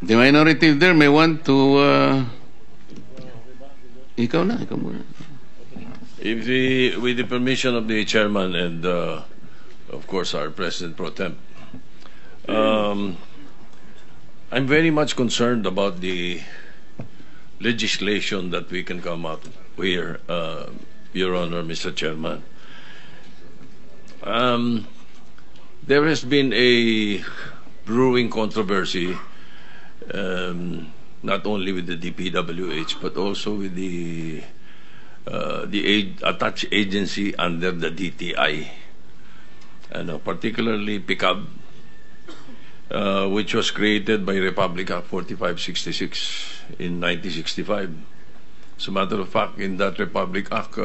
The minority there may want to... ikaw na, ikaw muna. With the permission of the chairman and, of course, our President Pro Tem, I'm very much concerned about the legislation that we can come up here, Your Honor, Mr. Chairman. There has been a brewing controversy, not only with the DPWH, but also with the attached agency under the DTI, particularly PICAB, which was created by Republic Act 4566 in 1965. As a matter of fact, in that Republic Act,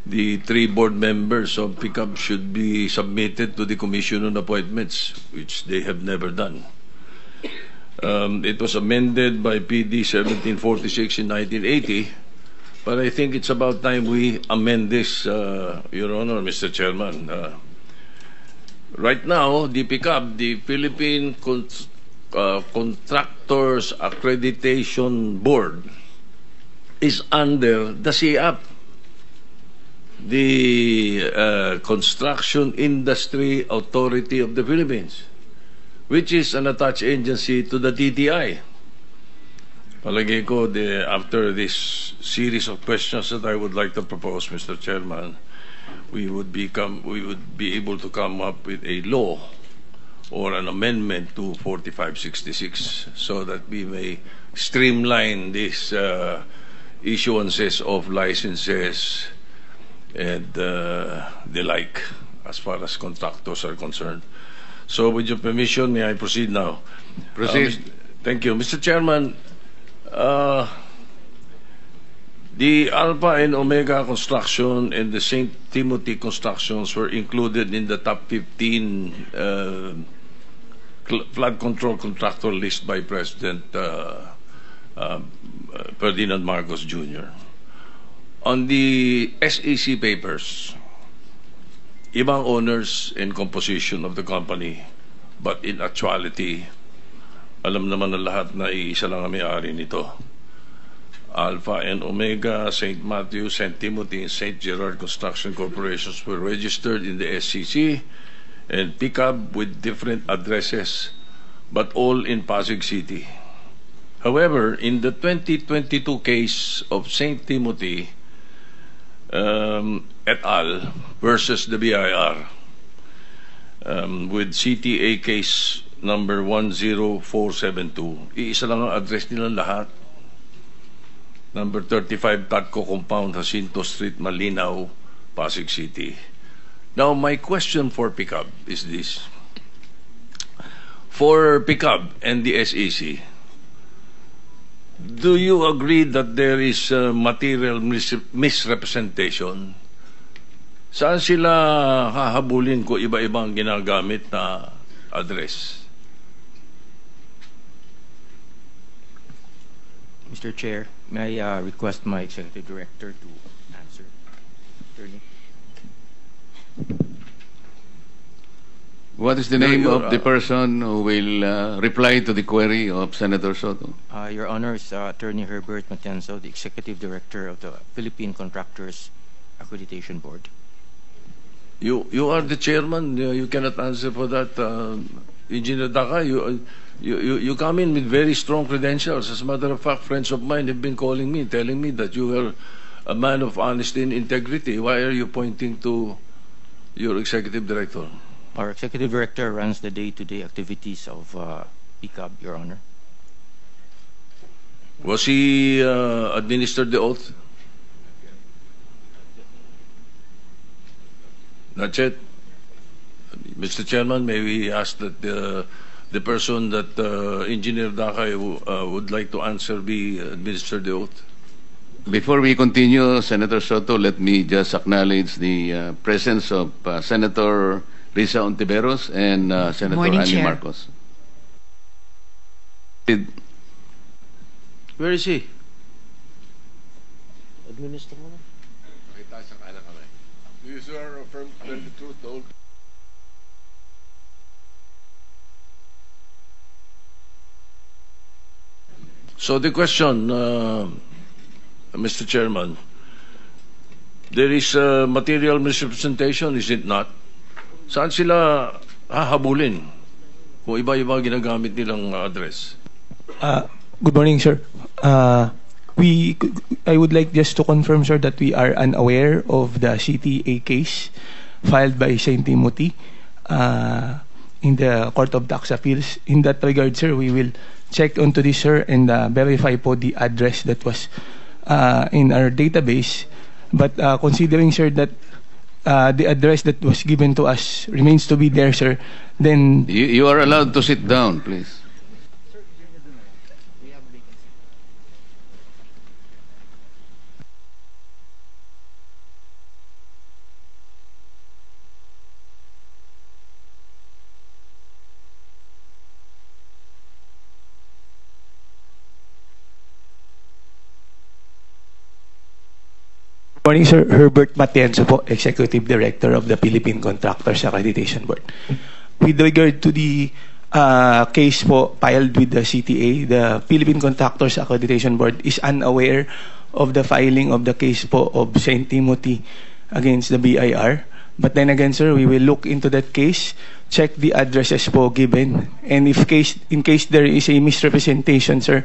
the 3 board members of PICAB should be submitted to the Commission on Appointments, which they have never done. It was amended by PD 1746 in 1980, but I think it's about time we amend this, Your Honor, Mr. Chairman. Right now, the PICAB, the Philippine Contractors Accreditation Board, is under the CIAP, the Construction Industry Authority of the Philippines, which is an attached agency to the TTI. Palagay ko, after this series of questions that I would like to propose, Mr. Chairman, we would be able to come up with a law or an amendment to 4566 so that we may streamline these issuances of licenses and the like as far as contractors are concerned. So with your permission, may I proceed now? Proceed. Thank you. Mr. Chairman, the Alpha and Omega construction and the St. Timothy constructions were included in the top 15 flood control contractor list by President Ferdinand Marcos Jr. On the SEC papers, ibang owners and composition of the company, but in actuality, alam naman na lahat na isa lang ang may-ari nito. Alpha and Omega, St. Matthew, St. Timothy, and St. Gerard Construction Corporations were registered in the SEC and PICAB with different addresses, but all in Pasig City. However, in the 2022 case of St. Timothy et al. Versus the BIR, with CTA case number 10472, iisa lang ang address nilang lahat. Number 35 Tatco Compound, Jacinto Street, Malinaw, Pasig City. Now, my question for PICAB is this. For PICAB and the SEC, do you agree that there is material misrepresentation? Saan sila hahabulin ko iba-ibang ginagamit na address? Mr. Chair, may I request my Executive Director to answer? Attorney. What is the name of the person who will reply to the query of Senator Soto? Your Honor, is Attorney Herbert Matienzo, the Executive Director of the Philippine Contractors Accreditation Board. You are the chairman. You cannot answer for that. Engineer Daca, you come in with very strong credentials. As a matter of fact, friends of mine have been calling me, telling me that you are a man of honesty and integrity. Why are you pointing to your Executive Director? Our Executive Director runs the day-to-day activities of PICAB, Your Honor. Was he administered the oath? Not yet. Mr. Chairman, may we ask that the person that Engineer Daca would like to answer be administered the oath? Before we continue, Senator Soto, let me just acknowledge the presence of Senator Risa Ontiveros and Senator Morning, Annie Chair. Marcos. Where is he? Administer mo na. Do you swear or affirm to tell the truth, the whole So the question, Mr. Chairman, there is material misrepresentation, is it not? Saan sila hahabulin kung iba-iba ginagamit nilang address? Good morning, sir. I would like just to confirm, sir, that we are unaware of the CTA case filed by St. Timothy in the Court of Tax Appeals. In that regard, sir, we will check onto this, sir, and verify po the address that was in our database. But considering, sir, that the address that was given to us remains to be there, sir, then... You are allowed to sit down, please. Morning, sir. Herbert Matienzo po, Executive Director of the Philippine Contractors Accreditation Board. With regard to the case po filed with the CTA, the Philippine Contractors Accreditation Board is unaware of the filing of the case po of St. Timothy against the BIR. But then again, sir, we will look into that case, check the addresses po given, and in case there is a misrepresentation, sir,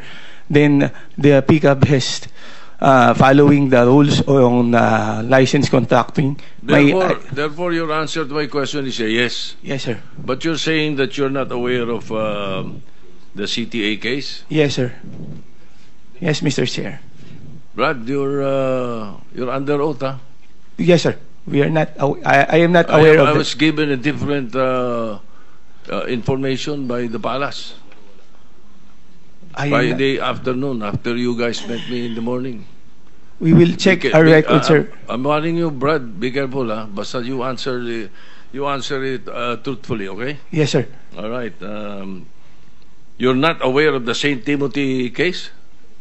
then the PCAB has following the rules on license contracting. Therefore, your answer to my question is a yes. Yes, sir. But you're saying that you're not aware of the CTA case? Yes, sir. Yes, Mr. Chair. Brad, you're under oath, huh? Yes, sir. We are not. I am not aware of. I was given a different information by the palace. Friday afternoon, after you guys met me in the morning. We will check our record, sir. I'm warning you, Brad. Be careful, huh? Basta you answer it truthfully, okay? Yes, sir. All right. You're not aware of the St. Timothy case?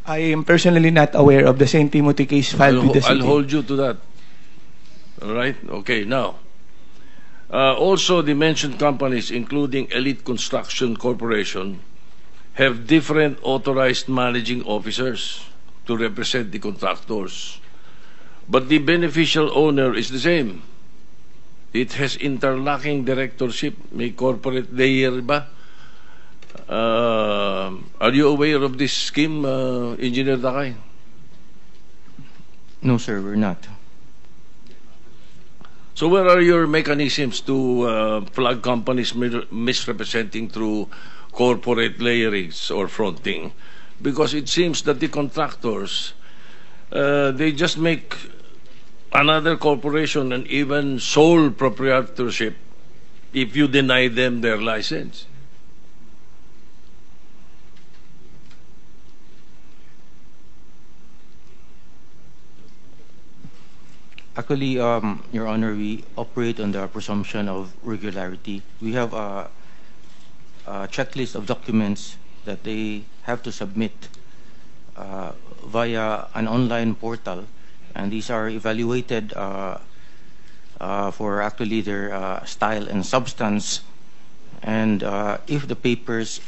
I am personally not aware of the St. Timothy case filed with the city. I'll hold you to that. All right. Okay. Now, also the mentioned companies, including Elite Construction Corporation, have different authorized managing officers to represent the contractors. But the beneficial owner is the same. It has interlocking directorship. May corporate layer ba? Are you aware of this scheme, Engineer Dakay? No, sir, we're not. So where are your mechanisms to flag companies misrepresenting through corporate layerings or fronting? Because it seems that the contractors, they just make another corporation and even sole proprietorship if you deny them their license. Actually, Your Honor, we operate on the presumption of regularity. We have a checklist of documents that they have to submit via an online portal, and these are evaluated for actually their style and substance. And if the papers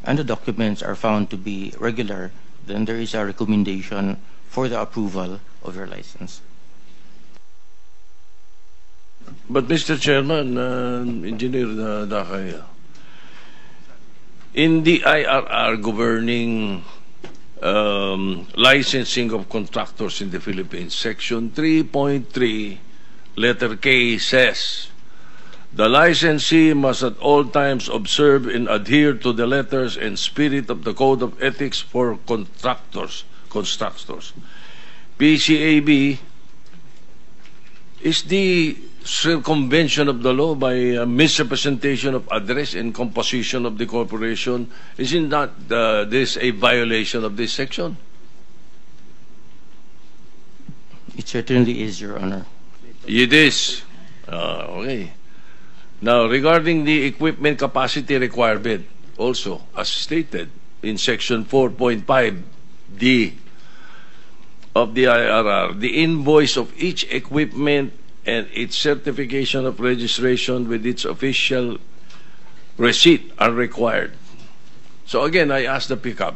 and the documents are found to be regular, then there is a recommendation for the approval of your license. But Mr. Chairman, Engineer Dakay, in the IRR governing licensing of contractors in the Philippines, Section 3.3, letter K says, the licensee must at all times observe and adhere to the letters and spirit of the Code of Ethics for Constructors. PCAB is the circumvention of the law by misrepresentation of address and composition of the corporation. Isn't that this a violation of this section? It certainly is, Your Honor. It is. Okay. Now, regarding the equipment capacity requirement, also, as stated in Section 4.5D of the IRR, the invoice of each equipment and its certification of registration with its official receipt are required. So again, I ask the PCAB,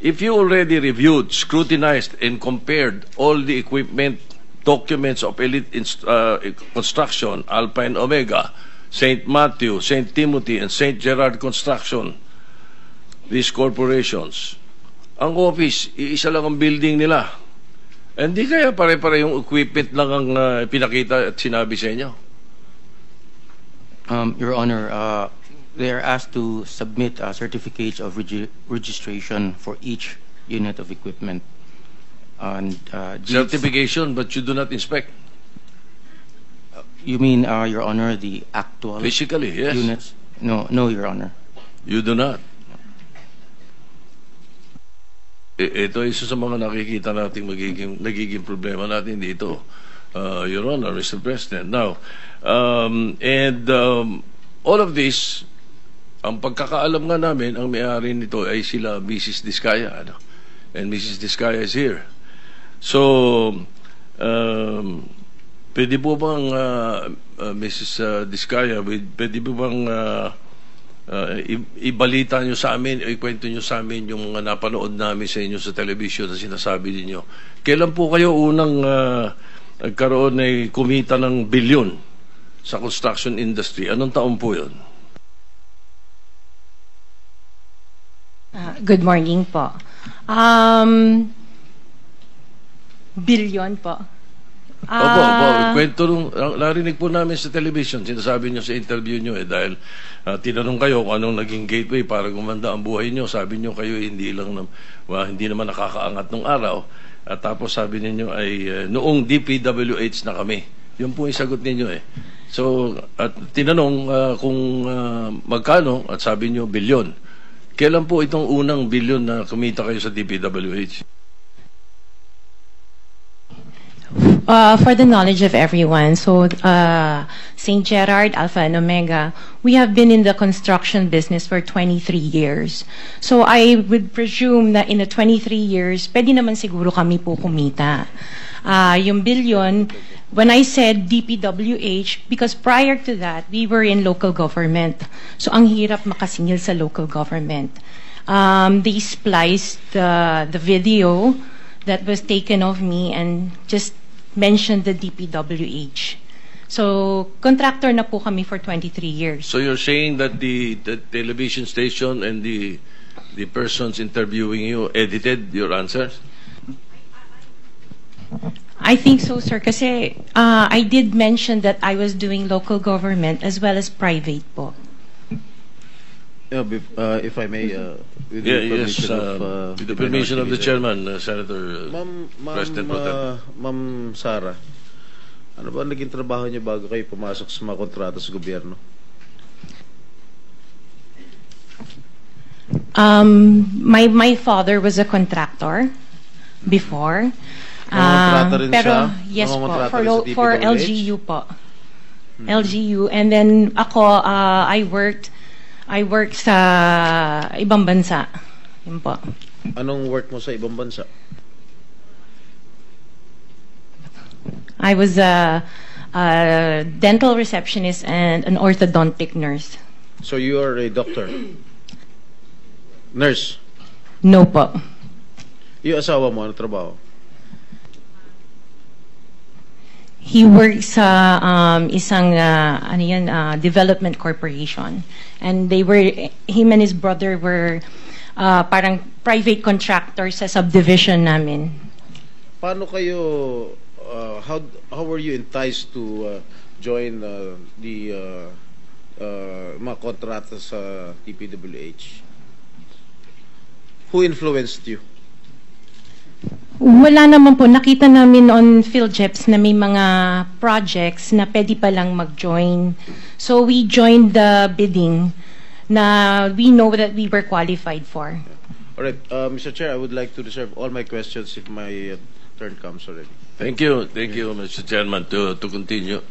if you already reviewed, scrutinized, and compared all the equipment documents of Elite Construction, Alpha and Omega, St. Matthew, St. Timothy, and St. Gerard Construction, these corporations, ang office, iisa lang ang building nila. Hindi kaya pare-pare yung equipment lang ang pinakita at sinabi sa inyo? Your Honor, they are asked to submit certificates of registration for each unit of equipment. And Certification, but you do not inspect. you mean, Your Honor, the actual Physically, yes. units? No, Your Honor. You do not. Ito isa sa mga nakikita nating nagiging problema natin dito, Your Honor, Mr. President. Now, all of this, ang pagkakaalam nga namin, ang may-ari nito ay sila Mrs. Diskaya, ano? And Mrs. Diskaya is here. So, pwede po bang, Mrs. Diskaya, pwede po bang ibalita nyo sa amin, o ikwento nyo sa amin yung mga napanood namin sa inyo sa television na sinasabi ninyo. Kailan po kayo unang nagkaroon ay kumita ng bilyon sa construction industry? Anong taon po yun? Good morning po. Bilyon po. Opo. Kwento nung, narinig po namin sa television, sinasabi nyo sa interview nyo dahil tinanong kayo kung anong naging gateway para gumanda ang buhay nyo. Sabi nyo kayo hindi naman nakakaangat nung araw. At tapos sabi niyo ay noong DPWH na kami. Yun po yung sagot ninyo eh. So, at tinanong kung magkano at sabi nyo bilyon. Kailan po itong unang bilyon na kumita kayo sa DPWH? For the knowledge of everyone, so St. Gerard, Alpha and Omega, we have been in the construction business for 23 years. So I would presume that in the 23 years, pwede naman siguro kami po kumita. Yung billion, when I said DPWH, because prior to that, we were in local government. So ang hirap makasingil sa local government. They spliced the video that was taken of me and just mentioned the DPWH. So, contractor na po kami for 23 years. So you're saying that the television station and the persons interviewing you edited your answers? I think so, sir, kasi I did mention that I was doing local government as well as private po. If I may, with the permission of the chairman, Senator President Pro Tem. Ma'am Sara, ano ba naging trabaho niyo bago kayo pumasok sa mga kontrata sa gobyerno? My father was a contractor before. Nangongontrata rin pero siya? yes po, Nangongontrata rin sa for DPWH? LGU po. LGU, and then ako I worked sa ibang bansa. Yun po. Anong work mo sa ibang bansa? I was a dental receptionist and an orthodontic nurse. So you are a doctor? Nurse? No po. Yung asawa mo, ano trabaho? He works sa isang development corporation, and him and his brother were parang private contractors sa subdivision namin. Paano kayo, how were you enticed to join the mga kontrata sa DPWH? Who influenced you? Wala naman po. Nakita namin on PhilJeps na may mga projects na pwede palang mag-join. So we joined the bidding na we know that we were qualified for. All right, Mr. Chair, I would like to reserve all my questions if my turn comes already. Thank you, Mr. Chairman, to continue.